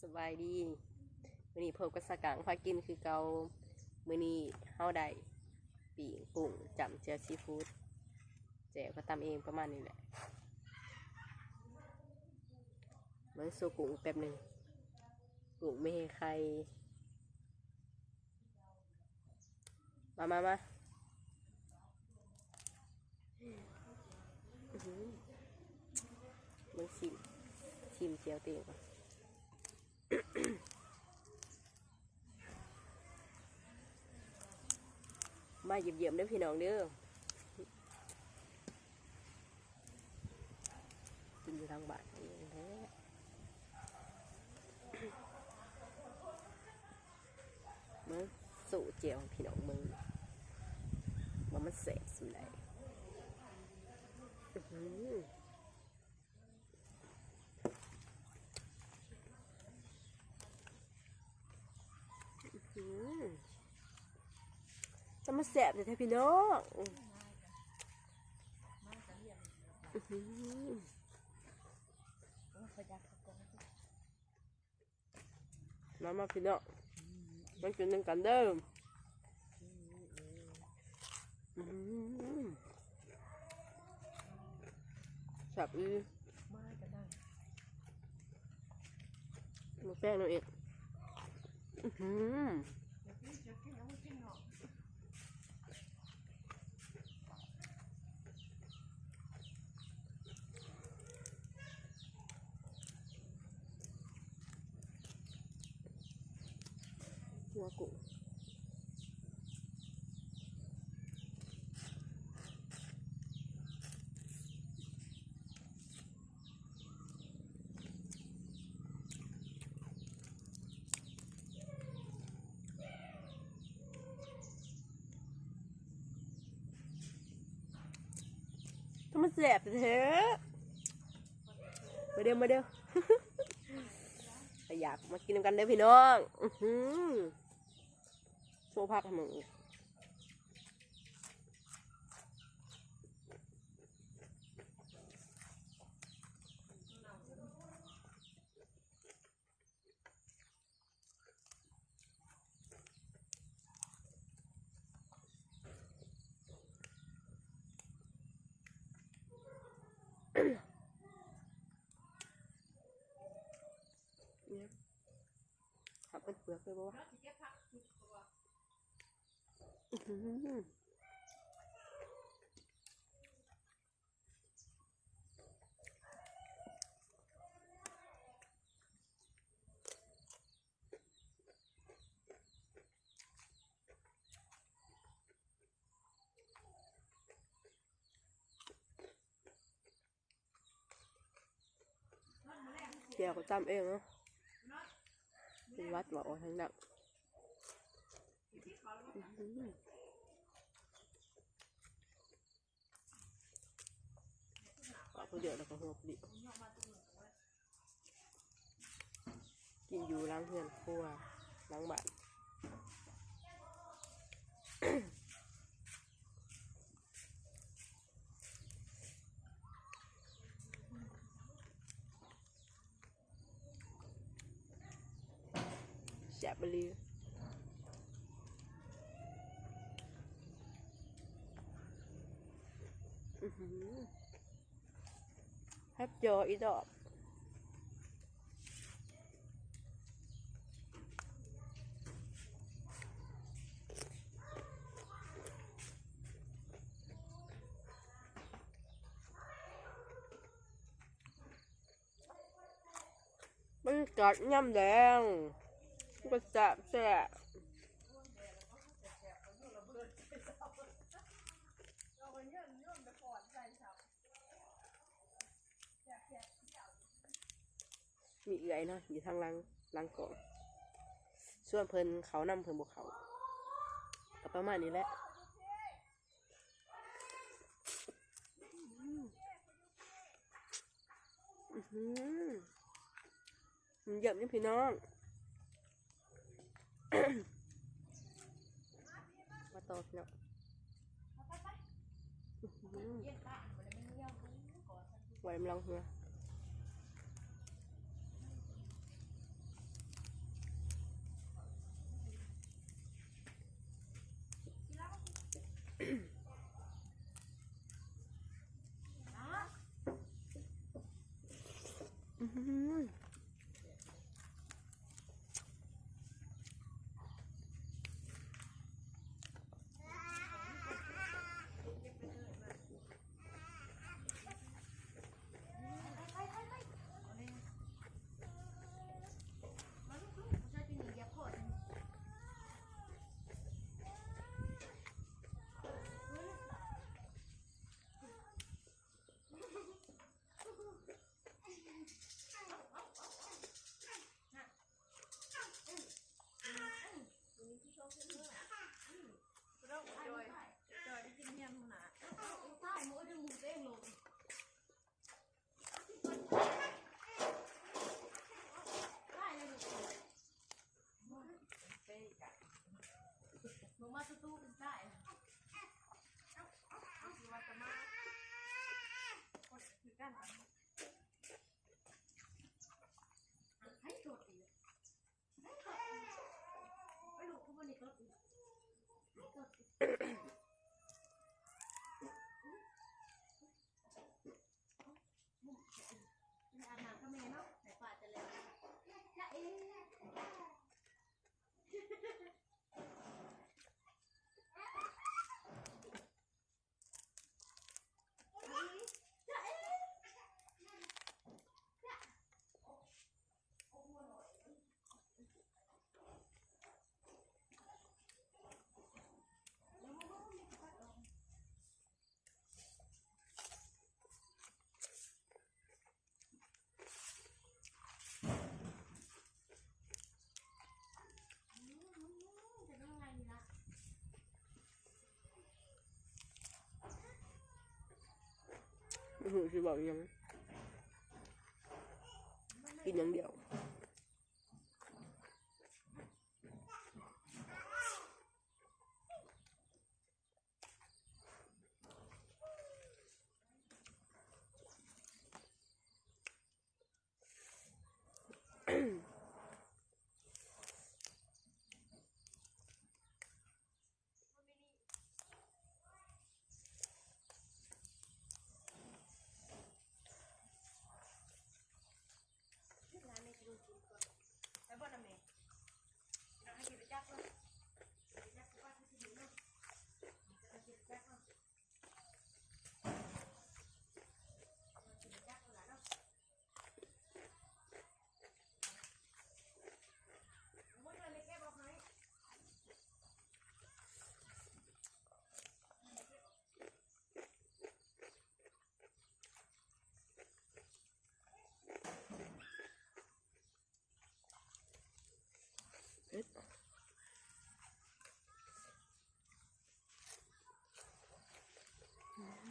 ສະບາຍດີ ມື້ນີ້ພົບກັບສາກາງພາກິນຄືເກົ່າ. ມື້ນີ້ເຮົາໄດ້ປີ້ງກຸ້ງຈ້ຳແຈ່ວຊີຟູດ ແຈ່ວກໍຕຳເອງປະມານນີ້ແຫຼະ. ເບິ່ງໂຊກຸ້ງແປັບໜຶ່ງ ກຸ້ງແມ່ໄຂ່. ມາ ມາ ມາ ອືຫື ເບິ່ງຊີມ ຊີມແຈ່ວຕົວເອງກ່ອນ. ມາຢ້ຽມໆເດີພີ່ນ້ອງເດີ. ກິນຢູ່ທາງບ້ານເອງແທ້. ເບິ່ງ ໂຊແຈ່ວໃຫ້ພີ່ນ້ອງເບິ່ງ ວ່າມັນແຊບສ່ຳໃດ. ອືຫື ອືຫື ແຕ່ມັນແຊບແທ້ໆ ພີ່ນ້ອງ. ອືຫື ມາ ມາ ພີ່ນ້ອງ ມາກິນນຳກັນເດີ. ອືຫື ແຊບອີ່ຫຼີ ໝາກແຕງນຳອີກ. ອືຫື ຫົວກຸ້ງ ຄືມັນແຊບແທ້. ມາເດີ ມາເດີ ຂ້ອຍຢາກ ມາກິນນຳກັນເດີພີ່ນ້ອງ. ອືຫື ໂຊຜັກໃຫ້ເບິ່ງອີກ. ເນາະ ຜັກເປັນເປືອກເລີຍບໍ່ວະ? ອືຫື ແຈ່ວກໍຕຳເອງເນາະ ເປັນຫວັດບໍ່ ອອກທາງດັງ. ອືຫື ປາກຜູ້ດຽວແລ້ວກໍຫົວພໍດີ ກິນຢູ່ຫຼັງເຮືອນຄົວ ຫຼັງບ້ານ. ແຊບອີ່ຫຼີ. ອືຫື ແຊບເຈີອີດອກ. ບັນຍາກາດຍາມແລງ ມັນກໍແຊບໆ. ມີເອື້ອຍເນາະ ຢູ່ທາງຫຼັງ ຫຼັງກ້ອງ ຊວນເພິ່ນເຂົ້ານຳ ເພິ່ນບໍ່ເຂົ້າ ກໍປະມານນີ້ແຫຼະ. ອືຫື ມັນເຢີ້ມນີ້ພີ່ນ້ອງ ມາຕໍ່ພີ່ນ້ອງ. ອືຫື ໄວ້ນຳຫຼັງເຮືອ. ອືມ ລົງມາຕູ້ໆ ເປັນຊາຍ ຊິວ່າຈະມາ ຄົນຄືກັນ ໃຫ້ໂດດອີກ ໃຫ້ໂດດອີກ ໄປລູກ ຄືບໍ່ໄດ້ໂດດອີກ ໃຫ້ໂດດອີກ. ອາບນ້ຳກັບແມ່ເນາະ ໃຫ້ປ້າຈະແລ່ນ ຈະເອ. ບໍ່ຮູ້ຊິເວົ້າຫຍັງ ກິນຢ່າງດຽວ. ເຜັດ ອືມ.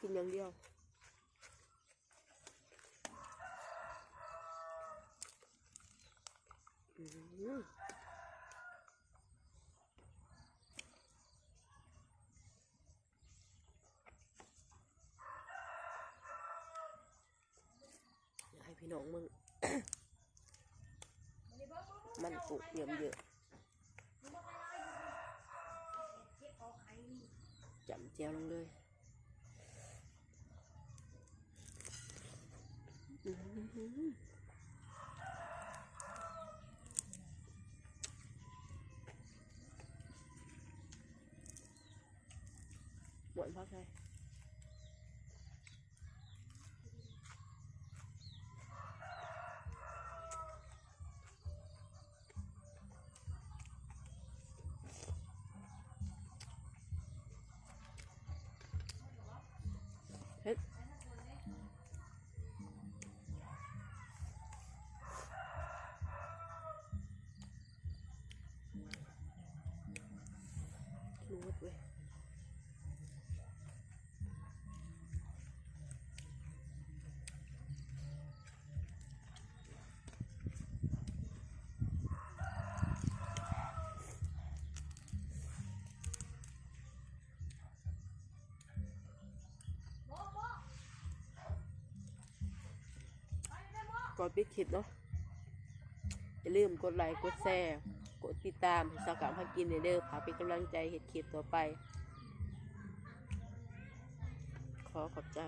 ກິນຢ່າງດຽວ ອືມ. ຢາກໃຫ້ພີ່ນ້ອງເບິ່ງ ມັນປູກເຍອະໆ ຈ້ຳແຈ່ວລົງເລີຍ ອືມ. ໝວນພາກໄທ. ກ່ອນປິດຄລິບເນາະ ຢ່າລືມກົດໄລ ກົດແຊ ກົດຕິດຕາມໃຫ້ສາວກາບຫາກິນແດ່ເດີ ເພື່ອເປັນກຳລັງໃຈເຮັດຄລິບຕໍ່ໄປ. ຂໍຂອບໃຈ.